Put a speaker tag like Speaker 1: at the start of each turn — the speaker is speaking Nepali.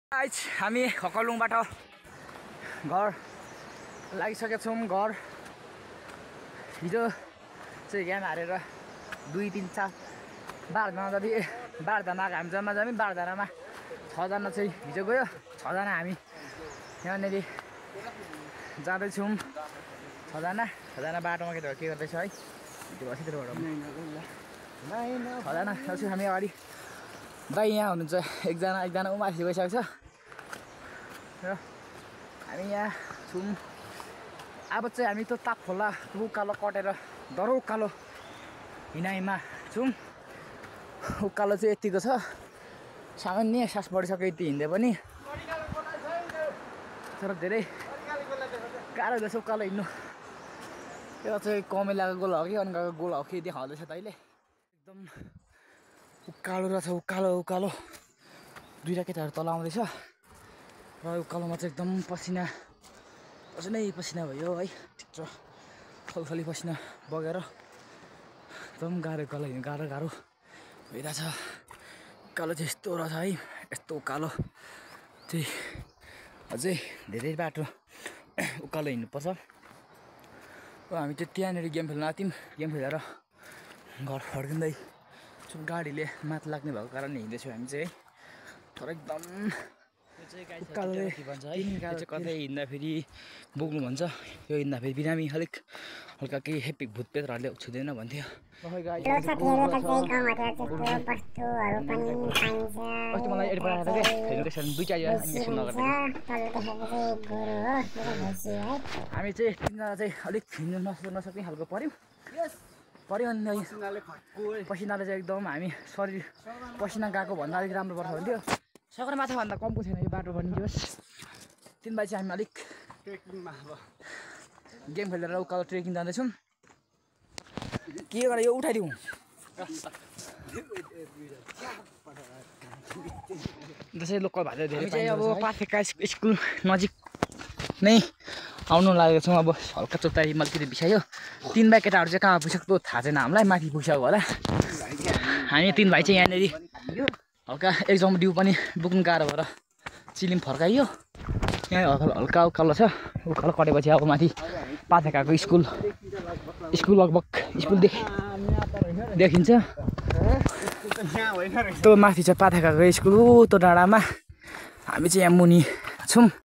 Speaker 1: हामी खकलुङबाट घर लागिसकेका छौँ। घर हिजो चाहिँ ज्ञान हारेर 2, 3, 4 12जना जति 12जना हामी जम्मा 12जनामा 6जना चाहिँ हिजो गयो। 6जना हामी यहाँनिर जाँदैछौँ। 6जना बाटोमा के गर्दैछ है त्यो अस्तिबाट 6जना हामी अगाडि दाइ यहाँ हुनुहुन्छ। एकजना उमाथि गइसकेको छ र हामी यहाँ छौँ। अब चाहिँ हामी त्यो ताप खोला उकालो कटेर दरो उकालो हिँडाइमा छौँ। उकालो चाहिँ यतिको छ, सामान्य सास बढिसक्यो यति हिँड्दै पनि, तर धेरै गाह्रो हुँदैछ उकालो हिँड्नु। त्यो चाहिँ कमेलाको गोल हो कि अनगाको गोल हो कि देखाउँदैछ तैँले। एकदम उकालो रहेछ, उकालो दुईवटा केटाहरू तल आउँदैछ र उकालोमा चाहिँ एकदम पसिना भयो है। ठिक्क थलथली पसिना बगेर एकदम गाह्रो भइरहेछ। उकालो चाहिँ यस्तो रहेछ है। यस्तो उकालो चाहिँ अझै धेरै बाटो उकालो हिँड्नुपर्छ। र हामी चाहिँ त्यहाँनिर गेम खेल्न आथ्यौँ। गेम खेलेर घर फर्किँदै गाडीले माथि लाग्ने भएको कारणले हिँड्दैछौँ हामी चाहिँ है। तर एकदम उकालोले कतै हिँड्दाखेरि बोक्नु भन्छ। यो हिँड्दाखेरि बिरामी अलिक हल्का केही हेपिक भूतप्रेतहरूले छुँदैन भन्थ्यो। मलाई हामी चाहिँ 3जना चाहिँ अलिक हिँड्नु नसक्ने खालको पऱ्यो अनि पसिनाले चाहिँ एकदम हामी शरीर पसिना गएको भन्दा अलिक राम्रो पर्छ भन्थ्यो। सगरमाथाभन्दा कमको छैन यो बाटो बनिदियोस्। 3 भाइ चाहिँ हामी अलिक ट्रेकिङमा अब गेम खेलेर उकालो ट्रेकिङ जाँदैछौँ। के गरेर यो उठाइदिउँ जसरी लोकल भाषा धेरै चाहिँ अब पाथेका स्कुल नजिक नै आउनु लागेको छौँ। अब हल्का चोतारी मल्किँदै बिसायो। 3 भाइ केटाहरू चाहिँ कहाँ पुगिसक्यो थाहा छैन हामीलाई, माथि पुगिसक्यो होला। हामी 3 भाइ चाहिँ यहाँनिर हल्का एक्जाम ड्यू पनि बोक्नु गाह्रो भएर चिलिम फर्काइयो। यहाँ हल्का उकालो छ। उकालो कटेपछि अब माथि पाथेकाको स्कुल लगभग स्कुल देखिन्छ। त्यो माथि छ पाथेकाको स्कुल, त्यो डाँडामा हामी चाहिँ यहाँ मुनि छौँ।